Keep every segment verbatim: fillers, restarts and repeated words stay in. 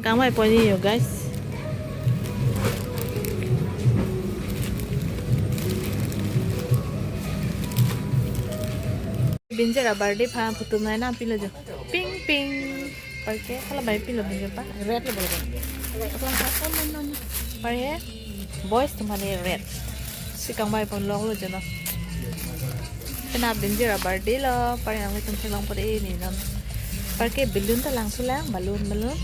Kangvai pon ni yo, guys. Binjir a-birthday aphan photo nai na pilo jo. Pink, pink. Parke, hala bai pilo Binjir pa. Red lo bolo. Parke, boys atum aphan red. Si kangvai pon longlo jo no. Kena Binjir a-birthday lo, parke nanglitum theklongpo dei ne non. Parke balloon ta langthulang, balloon, balloon.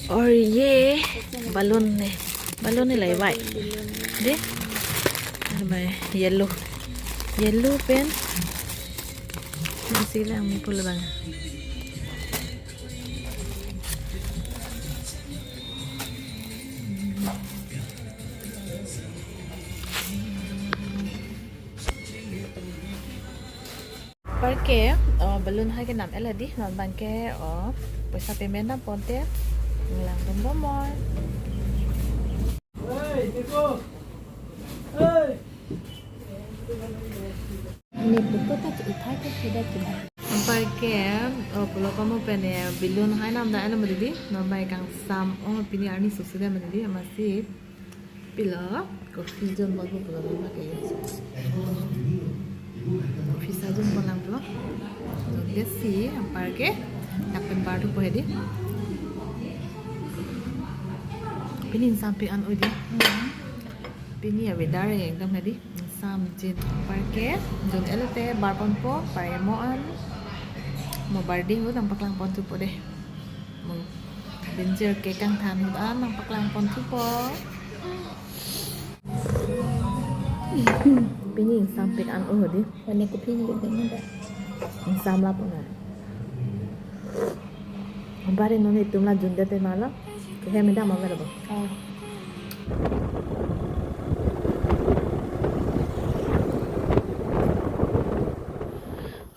Aur ye balloon ne, balloon ne lai bai. Dei? Bai yellow. Yellow pen. Isi lang mi pul bang. Parke, oh, balloon hai kenam el hedi, non abangke, oh, poisa payment dam ponte, langdun bomnon. Ini buku tak ithai ke sudah kita. Parke, oh, pulo komo pen, eh, balloon hai nam da ano mati dei, non bai kangsam, oh, pini arni susu da mati dei, amatsi. Pilo, coffee zone bol pulo ma ke. Coffee sa zone bol lang pulo. Desi, anparke, dak pen bar thupo hedi. Pini ingsampik an oi dei. Pini a-weather ekdom hedi. Ingsamjin. Anparke, zone el te bar ponpo, parke mo an. Mo birthday ahut nangpaklang pon thupo dei. Mo Binjir cake kangthan ahut an nangpaklang pon thupo. Pini ingsampik an oi dei. Mane kopi ni dei na. Ingsam lapu na. Bare non itum la zone det te ma lo. Kehe me dam ma lo. Oh.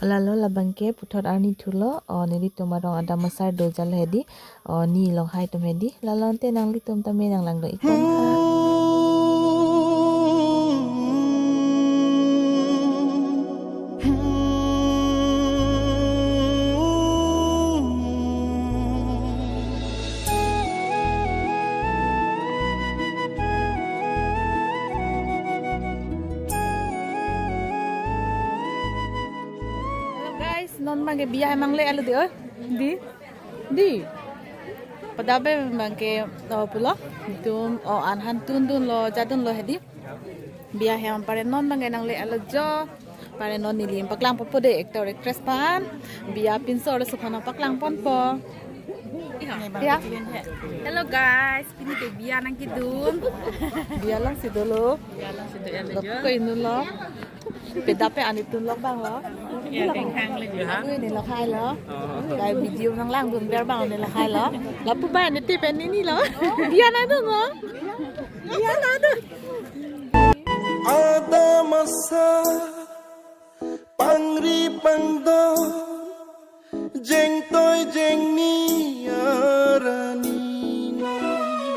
Lalo labangke puthot arni thulo, oh, nelitum arong adam asar do jal hedi, oh, ni long hai atum hedi, lalo ante nanglitum tame nanglangdun ik pon tha. Hello guys, non abangke biya hem nangle-etlo dei, oh. Dei. Dei. Pada abangke, oh, pulo. Itum, oh, an han tundunlo, jadunlo hedi. Biya hem anparke non abangke nangle-etlo jo. Anparke non neli nangpaklang ponpo dei actor actress aphan. Biya pinso arloso aphan nangpaklang ponpo. Ya. Hello guys, pini ke biya nangkedun. Biya alongsi dolo. Biya alongsi dolo. Lok ko inut lo. Peda pe an itum lok abang lo. Ya, tenghang lagi. Ui, ne lok hai lo. Oh. Kai video nanglangdun ber abang ne lok hai lo. Lapu abang ne te pen ni ni lo. Biya nangdun lo. Biya nangdun. Adam asar, pangri pangdon, jengtoi jengni arani non.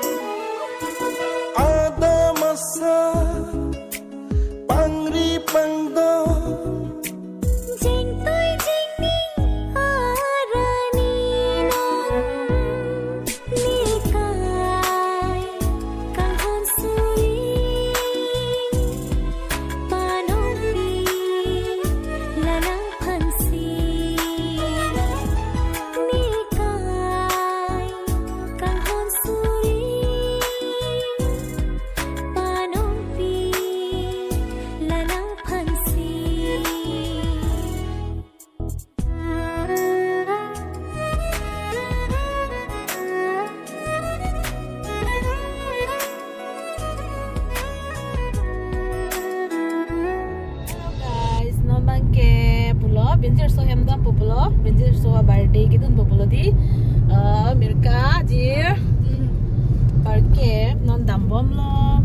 Adam asar, pangri pangdon, jengtoi jengni arani non. Nekai kanghon suri, panongpi la nangphansi. Nekai kanghon suri, panongpi la nangphansi. Hello guys, non abangke pulo, Binjir so hem dampo pulo, Binjir so birthday kedunpo pulo dei. Ah, mirka, jir. Anparke non dambomlo.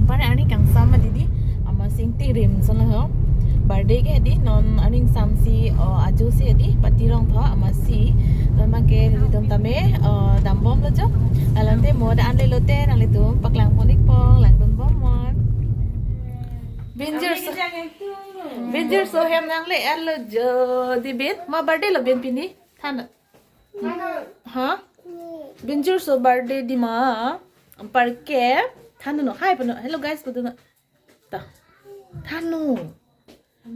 Anparke arni kangsam ma dei dei. Amatsi ingtingrim ason lo ho. Birthday ke dei non arni ingsamsi, oh, ajo si dei, party rong tho amatsi. Non abangke nelitum tame, oh, dambomlo jo. Lalo ante mo da an lelote nanglitum paklang pon ikpo, langdun bomnon. Binjir so, Binjir so hem nangle-etlo jo di bin. Ma birthday lo bin pini. Than. Ha? Binjir so birthday di ma. Anparke. Than no. Hi punon. Hello guys punon. Ta. Than no.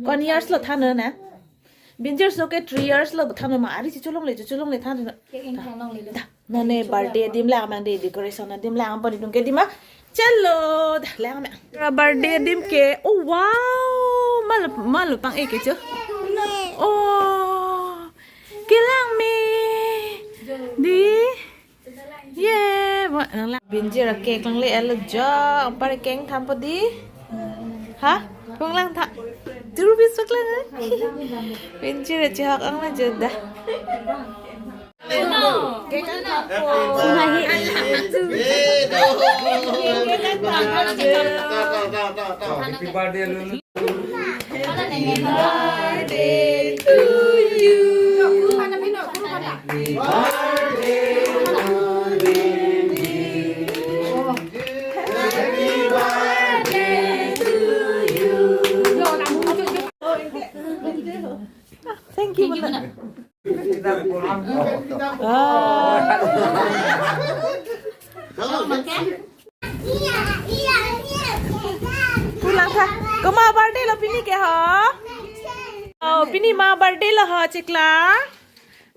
Ko-an years lo than na? Binjir so ke three years lo than ma, ari chicholongle, chicholongle than na. Cake ingthang longle lo. Da, nonne birthday adim lang mang de, decoration adim lang pon itum ke di ma. Chalo, da lang mang. Birthday adim ke. Oh wow, malo, malo pang-e ke cho. Oh, kelang me. Di. Ye, wa, nang lang. Binjir a-cake nangle-etlo jo, anparke ingtham po di. Ha? Pung lang tha. Two rupees pak lang, ha? Binjir a-chihak ang na jo da. Cake ingtham po. Happy birthday, Lulu. Happy birthday to you. Happy birthday to you. Thank you, Mona. Ah. Pulang tha. Koma birthday lo pini ke ho? Oh, pini ma birthday lo ho, chikla.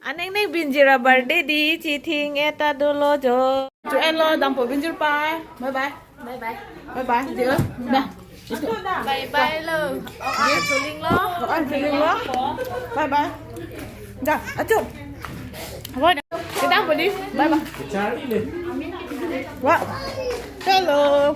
Aneng neng Binjir a-birthday di, chithing-et ta dolo jo. Chu-etlo, dampo Binjir pai. Bye bye. Bye bye. Bye bye. Dia. Dah. Bye bye lo. Oh, ah, chuling lo. Oh, chuling lo. Bye bye. Dah, achu. Wah, kita apa di? Bye bye. Wah. Hello.